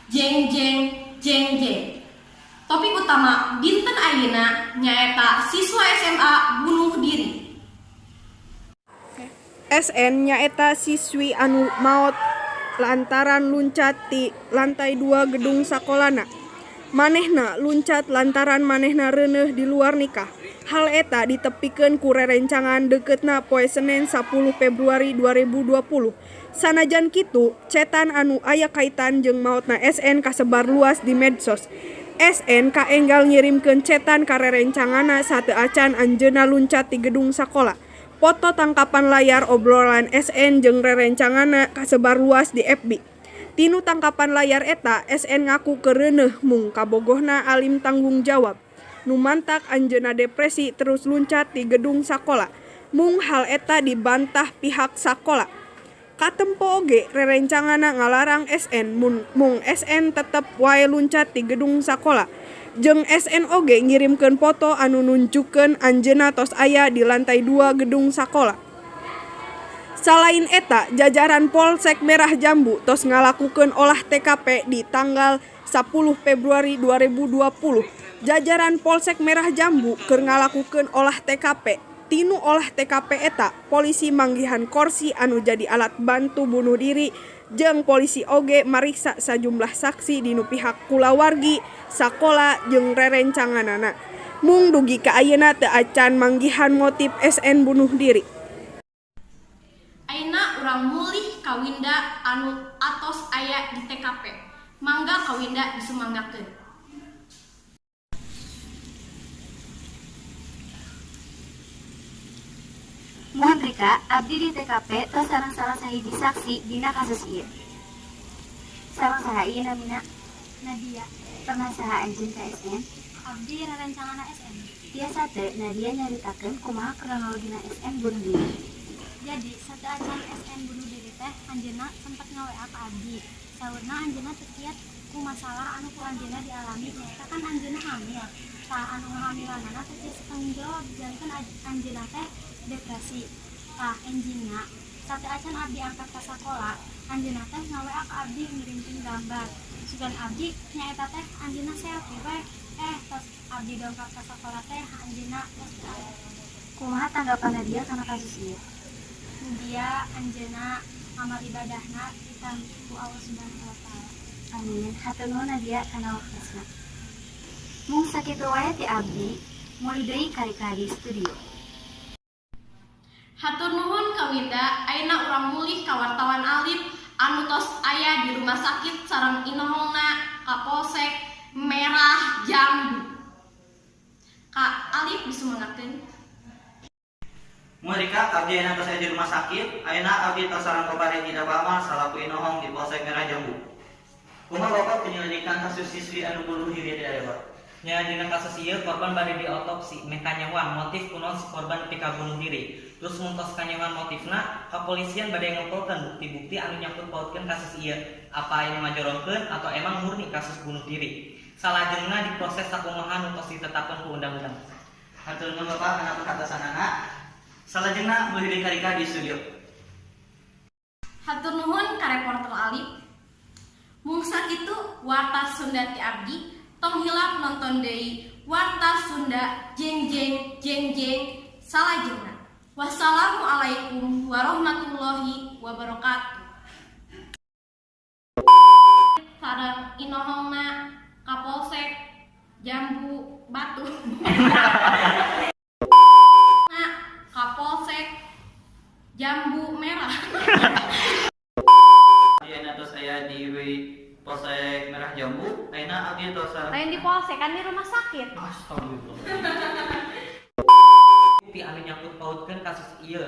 Jeng jeng jeng jeng. Topik utama dinten ayeuna nyaeta siswa SMA bunuh diri. SN nyaeta siswi anu maot lantaran luncat ti lantai 2 gedung sakolana. Manehna luncat lantaran manehna reuneuh di luar nikah. Hal eta ditepikeun ku rerencangan deukeutna poe Senen 10 Februari 2020. Sanajan kitu, cetan anu aya kaitan jeung maotna SN kasebar luas di medsos. SN kaenggal ngirimkeun cetan ka rerencanganna sateuacan anjeunna luncat ti gedung sakola. Foto tangkapan layar obrolan SN jeung rerencanganna kasebar luas di FB. Tinu tangkapan layar eta, SN ngaku keur reuneuh mung kabogohna alim tanggung jawab. Nu mantak anjeunna depresi terus luncat ti gedung sakola. Mung hal eta dibantah pihak sakola. Katempo oge rerencanganna ngalarang SN mung SN tetep wae luncat ti gedung sakola. Jeung SN oge ngirimkeun foto anu nunjukkeun anjeunna tos aya di lantai 2 gedung sakola. Salain eta, jajaran Polsek Merah Jambu tos ngalakukeun olah TKP di tanggal 10 Februari 2020. Jajaran Polsek Merah Jambu keur ngalakukeun olah TKP. Tinu olah TKP eta, polisi manggihan korsi anu jadi alat bantu bunuh diri jeung polisi oge mariksa sajumlah saksi dinu pihak kulawargi, sakola jeung rerencanganana. Mung dugi ka ayeuna teu acan manggihan motif SN bunuh diri. Ayeuna urang mulih ka Winda anu atos aya di TKP. Mangga ka Winda disumanggakeun. Muhun Rika, abdi di TKP tos sareng salah sahiji saksi dina kasus ieu. Sareng saha ieu namina? Nadia. Pernah saha anjeun ka SN? Abdi rerencanganna SN. Tiasa teu Nadia nyaritakeun kumaha kronologina SN bunuh diri? Jadi sateuacan SN bunuh diri teh anjeunna sempet nga-WA ka abdi. Saurna anjeunna teu kiat ku masalah anu ku anjeunna dialami, nyaeta kan anjeunna hamil. Tah, anu ngahamilanana teu tiasa tanggung jawab, janten anjeunna teh depresi. Tah, enjingna sateuacan abdi angkat ka sakola, anjeunna teh nga-WA ka abdi ngirimkeun gambar. Sugan abdi nyaeta teh anjeunna selfie we. Tos abdi dongkap ka sakola teh anjeunna tos teu aya. Kumaha tanggapan Nadia kana kasus ieu? Mugia anjeunna amal ibadahna ditampi ku Allah Subhanahu wa Taala. Amin. Hatur nuhun Nadia kana waktosna. Mung sakitu wae ti abdi, mulih deui ka Rika di studio. Hatur nuhun ka Winda, ayeuna urang mulih ka wartawan Alif anu tos aya di rumah sakit sareng inohongna ka Polsek Merah Jambu. Ka Alif disumanggakeun. Muhun Rika, abdi ayeuna tos aya di rumah sakit, ayeuna abdi tos sareng Bapak Regi Dapama salaku inohong di Polsek Merah Jambu. Kumaha Bapak penyelidikan kasus siswi anu bunuh diri di area, Pak? Nya, dina kasus ieu korban bade diotopsi meh kanyahoan motif kunaon si korban nepi ka bunuh diri. Terus mun tos kanyahoan motifna, kepolisian bade ngumpulkeun bukti-bukti anu nyangkut pautkeun kasus ieu. Apa ini ngajorongkeun atau emang murni kasus bunuh diri. Salajengna diproses sakumaha nu tos ditetapkeun ku undang-undang. Hatur nuhun Bapak kana perhatosanana. Salajengna mulih deui ka Rika di studio. Hatur nuhun ka reporter Alif. Mung sakitu Warta Sunda ti abdi, tong hilap nonton deui Warta Sunda jeng jeng jeng jeng salajengna. Wassalamualaikum warahmatullahi wabarakatuh. Sareng inohongna Kapolsek Jambu Batu. Nah, Kapolsek Jambu Merah. Ayeuna tos aya di Polsek Merah Jambu, ayeuna abdi tos sareng Lain di polsek kan di rumah sakit. Astagfirullah. Bukti anu nyangkut pautkeun kasus ieu.